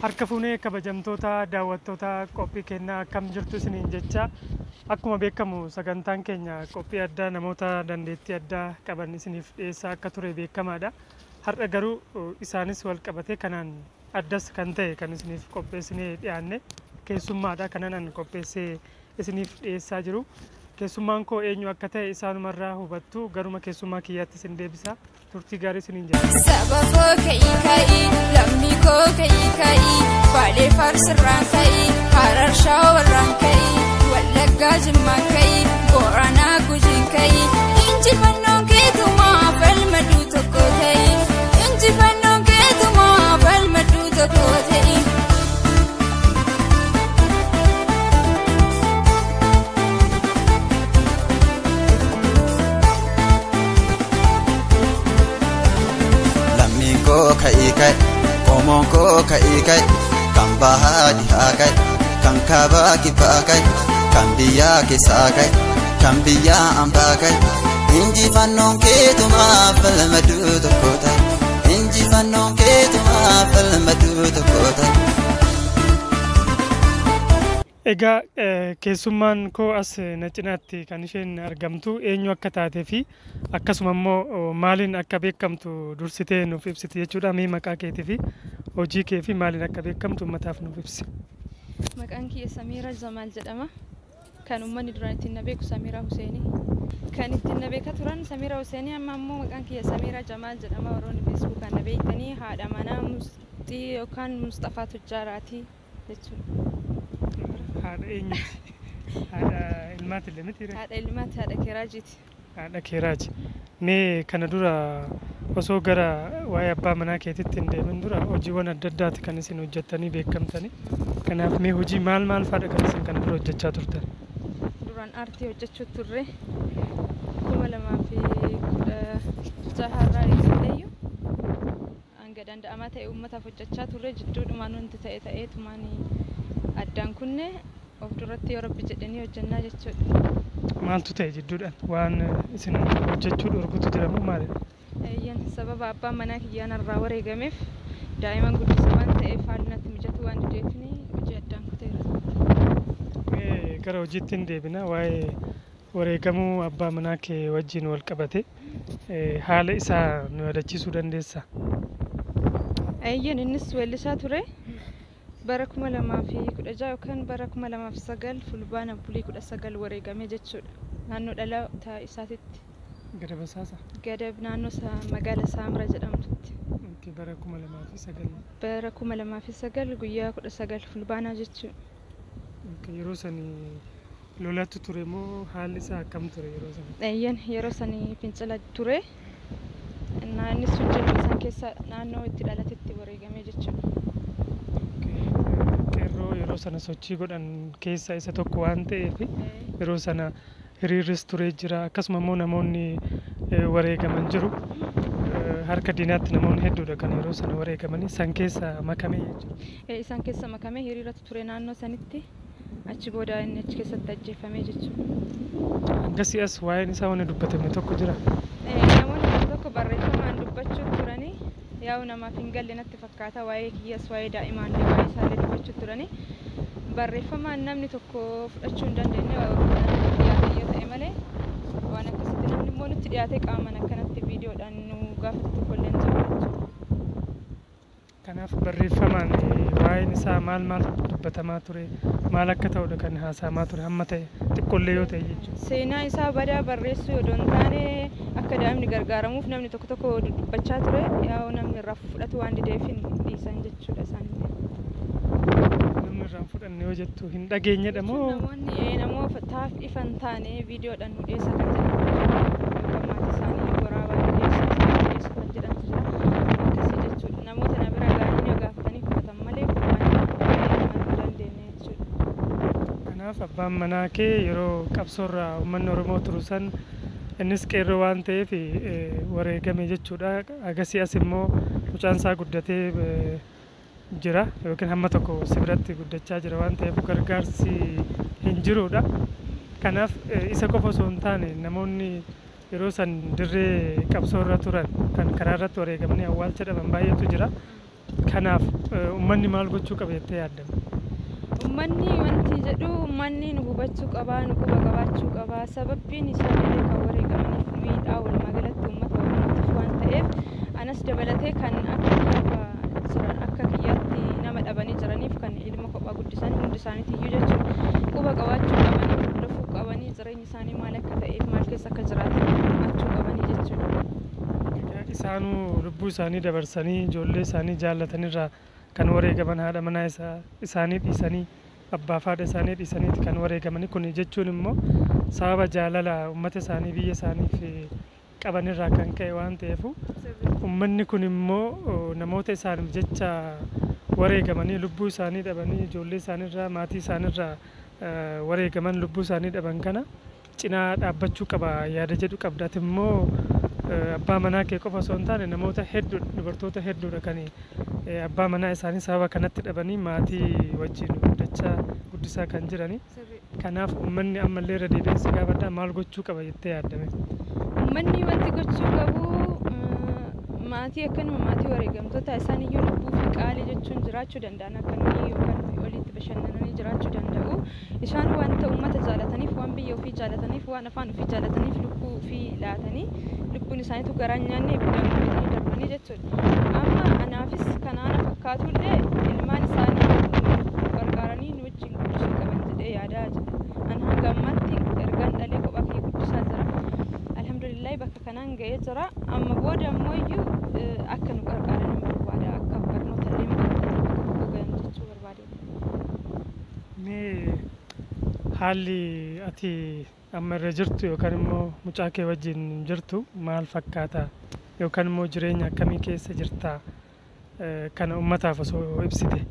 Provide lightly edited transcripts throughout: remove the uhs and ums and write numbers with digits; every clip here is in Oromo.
Harka fuunee kabajamtoota daawwattoota qophii kennaa akkam jirtu isiniin jecha akkuma beekamu sagantaan keenya qophii addaa namoota dandeettii addaa qaban isiniif dhiyeessaa akka ture beekamaadha. Har'a garuu isaanis wal qabatee kanaan addas kan ta'e kan isiniif qopheessinee dhiyaanne keessummaadha. Kanan qopheessee isiniif dhiyeessaa jiru. Keessummaan koo eenyu akka ta'e isaanumarraa hubattu garuma keessummaa kiyyaatti isin deebisa. Turtii gaarii isiniin jedha. Saba koo ka'ii ka'ii, lammii koo ka'ii ka'ii, Baalee Faarsirraan ka'ii, Harar Shaawarraan ka'ii, Wallaggaa Jimmaan ka'ii, Booranaa Gujiin ka'ii, injifannoon keetumaa falmaduu tokko ta'ii, injifannoon keetumaa falmaduu tokko ta'ii. Ka'ii ka'e qomoon koo ka'ii ka'e kan bahaa dhihaa ka'e kan kaabaa kibbaa ka'e kan biyyaa keessaa ka'e kan biyyaa ambaa ka'e injifannoon keetumaa falmaduu tokko ta'e injifannoon keetumaa falmaduu tokko ta'e. Egaa keessummaan koo as na cinaatti kan isheen argamtu eenyu akka taatee fi akkasuma immoo maaliin akka beekamtu dursitee nuuf ibsiti jechuudha. Mee maqaa keetii fi hojii kee fi maaliin akka beekamtu uummataaf nuuf ibsi. Maqaan kiyya Samiira Jamaal jedhama. Kan uummanni duraan ittiin na beeku Samiira Huseenii. Kan ittiin na beekaa turan Samiira Huseenii, amma immoo maqaan kiyya Samiira Jamaal jedhama. Warroonni Feesbuukaan na beektanii haadha manaa Musxii yookaan Mustafaa Tujjaaraati jechuudha. Haadha eenyuti? Haadha ilmaati illee miti? Haadha ilmaati, haadha Keeraajiiti. Haadha Keeraaji. Mee kana dura osoo gara waa'ee abbaa manaa keetitti hin deemin dura hojiiwwan adda addaati kan isin hojjettanii beekamtanii. Kanaaf mee hojii maal maal fa'aadha kan isin kana dura hojjechaa turtan? Duraan aartii hojjechuu turre 2016 irraa eegaleeyyuu hanga danda'amaa ta'e uummataaf hojjechaa turre. Jidduudhumaan wanti ta'e ta'eetumaan addaan kunne of duratti yoo rabbi jedhanii hojjennaa jechuudha. Maaltu ta'e jidduudhaan? Waan isin hojjechuu dhorkutu jira moo maalidha? Eeyyan, sababa abbaan manaa kiyyaan irraa wareegameef daa'iman guddisa waan ta'eef haalli natti mijatu waan dideefini hojii addaan kuteera. Mee gara hojiitti hin deebina. Waa'ee wareegamuu abbaa manaa kee wajjin wal qabate haala isaa nu yaadachiisuu dandeessaa? Eeyyan, innis weellisaa ture. Bara 2016 yookaan bara 2009 fulbaana bulii 19 wareegame jechuudha. Naannoo dhaloota isaatitti. Gada Basaasa? Gadab naannoo magaala Saamra jedhamtutti. Bara 2009. Bara 2009 guyyaa 19 fulbaanaa jechuudha. Yeroo sanii lolatu ture moo haalli isaa akkam ture yeroo sana? Eeyyan, yeroo sanii fincila ture. Innis finciluma isaan keessa naannoo itti dhalatetti wareegame jechuudha. Qeerroo yeroo sana sochii godhan keessaa isa tokko waan ta'eef yeroo sana hiriirris turee jira. Akkasuma immoo namoonni wareegaman jiru. Harka diinaatti namoonni hedduudha kan yeroo sana wareegamanii san keessa makame jechuudha. Isaan keessa makame hiriiratu ture naannoo sanitti. Achi booda inni achi keessatti ajjeefame jechuudha. Hangasii as waa'een isaa wanni dubbatame tokko jira. Namoonni tokko tokko barreeffamaan dubbachuu turanii yaa'u namaaf hin galle natti fakkaata. Waa'ee kiyyas waa'ee daa'imaan waa'ee isaallee dubbachuu turanii barreeffamaan namni tokko fudhachuu hin dandeenye dhiyaate yoo ta'e malee waan akkasitti namni immoo nutti dhiyaate qaamaan akkanatti viidiyoodhaan nu gaafate tokko illee hin jiru jechuudha. Kanaaf barreeffamaan waa'een isaa maal maal dubbatamaa ture, maal akka ta'udha kan haasa'amaa ture hamma ta'e xiqqoollee yoo ta'e jechuudha. Seenaa isaa badaa barreessuu odoo hin taane akka daa'imni gargaaramuuf namni tokko tokko dubbachaa ture, yaa'u namni irraa fudhatu waan dideef hin dhiisan jechuudha isaanillee. Namni irraa hin fudhanne yoo jettu hin dhageenyedha moo? Namoonni namoota ifa hin taane viidiyoodhaan nu dhiyeessa kan jedhantu jira. Yookaan maatii isaanii waraabaa nu dhiyeessa kan jedhantu jira. Akkasii jechuudha. Namoota na bira ga'anii yoo gaafatanii fudhatan malee waan hin dandeenye jechuudha. Kanaaf abbaan manaa kee yeroo qabsoorraa uummanni Oromoo turu san innis qeerroo waan ta'eef wareegame jechuudha. Agasii as immoo mucaan isaa guddatee jira yookiin hamma tokko si biratti guddachaa jira waan ta'eef gargaarsi hin jirudha. Kanaaf isa qofa osoo hin taane namoonni yeroo san dirree qabsoo irra turan kan karaa irratti wareegamanii awwaalcha dhaban baay'eetu jira. Kanaaf uummanni maal gochuu qaba jettee yaadda? Uummanni wanti jedhu uummanni nu hubachuu qaba, nu quba qabaachuu qaba. Sababbiin isaanillee kan wareegamaniif nuyidha. Walumaa galatti uummata Oromootiif waan ta'eef anas dabalatee kan akka kiyyaaf jiran akka kiyyaatti nama dhabanii jiraniif kan ilma kophaa guddisan hundi isaaniitiyyuu jechuudha. Quba qabaachuu qabanii, hordofuu qabanii, jireenyi isaanii maal akka ta'eef maal keessa akka jiraatan hubachuu qabanii jechuudha. Isaanuu lubbuu isaanii dabarsanii ijoollee isaanii jaallatanirraa kan wareegaman haadha manaa isaanii dhiisanii abbaa fi haadha isaanii dhiisaniiti kan wareegamanii. Kun jechuun immoo sababa jaalala uummata isaanii biyya isaaniif qabanirraa kan ka'e waan ta'eef uummanni kun immoo namoota isaaniif jecha wareegamanii lubbuu isaanii dhabanii ijoollee isaaniirraa maatii isaaniirraa wareegaman lubbuu isaanii dhaban kana cinaa dhaabbachuu qaba yaada jedhu qabda. Ati immoo abbaa manaa kee qofa osoo hin taane namoota hedduudha, dubartoota hedduudha kan abbaa manaa isaanii sababa kanatti dhabanii maatii wajjin guddachaa guddisaa kan jirani. Kanaaf uummanni ammallee irra deebiin si gaafadha, maal gochuu qaba jettee yaaddame? Uummanni wanti gochuu qabu maatii akkanuma maatii wareegamtoota isaaniyyuu lubbuu fi qaalii jechuun jiraachuu danda'an akka nuyi yookaan nuyi olitti bashannananii jiraachuu danda'u. Isaan wanta uummata jaalataniif, waan biyya ofii jaalataniif, waan afaan ofii jaalataniif lubbuu ofii laatanii lubbuun isaaniitu garaan nyaanne ibiddaan gubatanii darbanii jechuudha. Amma anaafis kanaana fakkaatullee ilmaan isaanii gargaaranii nu wajjin guddisuu qaban jedhee yaadaa jira. An hanga ammaatti ergaan dhalee kophaa kiyya guddisaa jira. Alhamdulillah bakka kanaan ga'ee jira. Amma booda ammoo iyyuu akka nu gargaaran hin barbaada. Akka barnoota illee baratanii bakka tokko gahan jechuu barbaade. Mee haalli ati amma irra jirtu yookaan immoo mucaa kee wajjin jirtu maal fakkaata? Yookaan immoo jireenya akkamii keessa jirta? Kana uummataaf osoo ibsite.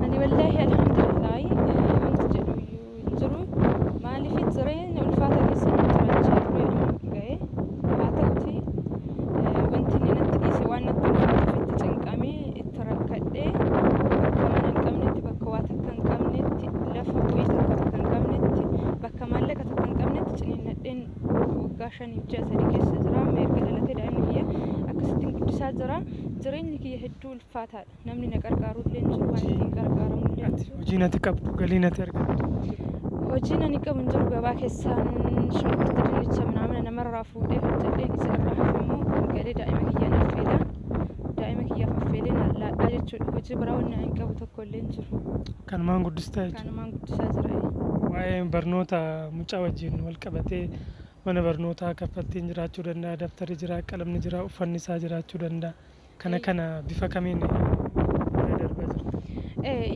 Ani wallaahi alhamdulillahi wanti jedhu iyyuu hin jiru. Maaliif jireenya ulfaata keessa jiraachaa ture amma ga'e. Haa ta'uti wanti inni natti dhiise waan natti ulfaatuuf itti cinqamee itti rakkadhee bakka mana hin qabnetti, bakka waa takka hin qabnetti, lafa bu'ii takka bakka hin qabnetti, bakka maallaqa takka hin qabnetti ciniinnadheen waggaa 5 ji'a 3 keessa jira. Amma erga dhalatee daa'imni kiyya akkasittiin guddisaa jira. Jireenyi kiyya hedduu ulfaataadha. Namni na gargaaru illee hin jiru, waan ittiin gargaaramu illee hin jiru. Hojiin ati qabdu, galiin ati argattu? Hojiin ani qabu hin jiru. Gabaa keessaan shunkurtii, dinnicha minaamina namarraa fuudhee hojjedheen isa irraa hafe immoo galee daa'ima kiyyaan affeela. Daa'ima kiyyaaf affeelee laadhaa jechuudha. Hojii biraa wanni ani qabu tokko illee hin jiru. Kanumaan guddistaa jechuudha. Kanumaan guddisaa jira. Waa'ee barnoota mucaa wajjin wal qabatee mana barnootaa kaffaltiin jiraachuu danda'a, daftarri jira, qalamni jira, uffanni isaa jiraachuu danda'a. Kana kana bifa kamiin bira darbaa jirta?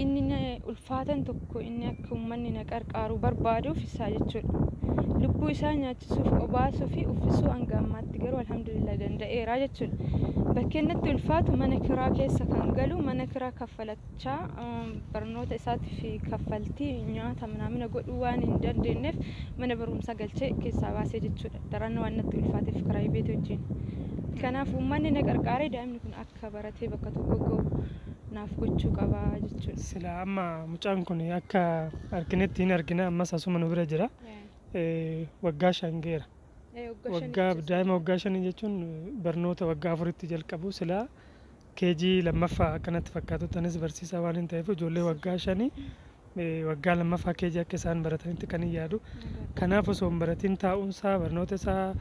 Inni ulfaatan tokko inni akka uummanni na qarqaaru barbaaduuf isaa jechuudha. Lubbuu isaa nyaachisuuf, obaasuu fi uffisuu hanga ammaatti garuu alhamdulillah danda'eera jechuudha. Bakkeen natti ulfaatu mana kiraa keessa kan galu mana kiraa kaffalachaa barnoota isaatiif kaffaltii nyaata minaamina godhuu waan hin dandeenyeef mana barumsaa galchee keessaa baasee jechuudha. Daran waan natti ulfaateef kiraa beetii wajjin. Kanaaf uummanni na qarqaaree daa'imni kun akka baratee bakka tokko ga'u naaf gochuu qaba jechuudha. Sila amma mucaan kun akka arginetti hin argina, ammas asuma nu bira jira. Waggaa 5 ga'eera. Waggaa daa'ima waggaa 5 jechuun barnoota waggaa 4tti jalqabu sila keejii 2ffaa akkanatti fakkaatutti anis barsiisaa waan hin ta'eef ijoollee waggaa 5 waggaa 2ffaa keejii akka isaan baratanitti kan hin yaadu. Kanaaf osoo hin baratin taa'uunsaa barnoota isaa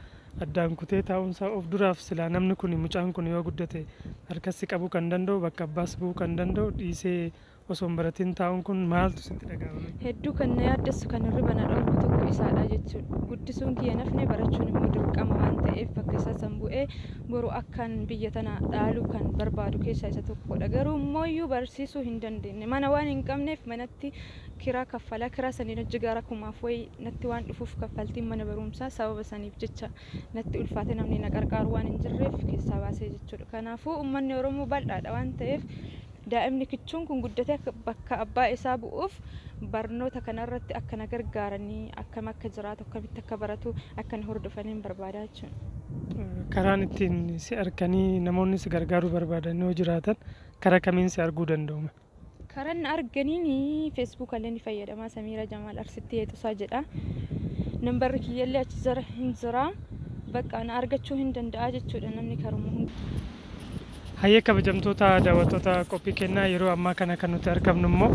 Addaan kutee taa'umsaa of duraaf silaa namni kun, mucaan kun yoo guddate harkassi qabuu kan danda'u, bakka abbaas bu'uu kan danda'u dhiisee osoo hin baratiin taa'uun kun maaltu sitti dhaga'ame? Hedduu kan na yaaddessu, kan hirriba na dhorku tokko isaadha jechuudha. Guddisuun kiyya nafne, barachuun immoo dirqama waan ta'eef bakka isa san bu'ee boru akkan biyya tana dhaalu kan barbaadu keessaa isa tokkodha. Garuu immoo barsiisuu hin dandeenye. Mana waan hin qabneef manatti kiraa kaffalaa, kiraa saniin hojii gara kumaaf wayii natti waan dhufuuf, kaffaltiin mana barumsaa sababa saniif jecha natti ulfaate, namni na qarqaaru waan hin jirreef keessaa baasee jechuudha. Kanaafuu uummanni Oromoo bal'aadha waan ta'eef, daa'imni kichuun kun guddatee akka bakka abbaa isaa bu'uuf barnoota kanarratti akka na gargaaranii, akkam akka jiraatu, akkamitti akka baratu akka na hordofaniin barbaada jechuudha. Karaan ittiin si arganii namoonni si gargaaruu barbaadan yoo jiraatan karaa kamiin si arguu danda'u? Karaan na arganiin Facebook illee ni fayyadama. Samiira Jamaal Arsitti Heexusaa jedha. Nambarri kiyyallee achi jira hin jira. Bakka na argachuu hin danda'a jechuudha namni karuma hunda. Hayyee, kabajamtoota daawwattoota qophii kennaa, yeroo ammaa kana kan nuti argamnu immoo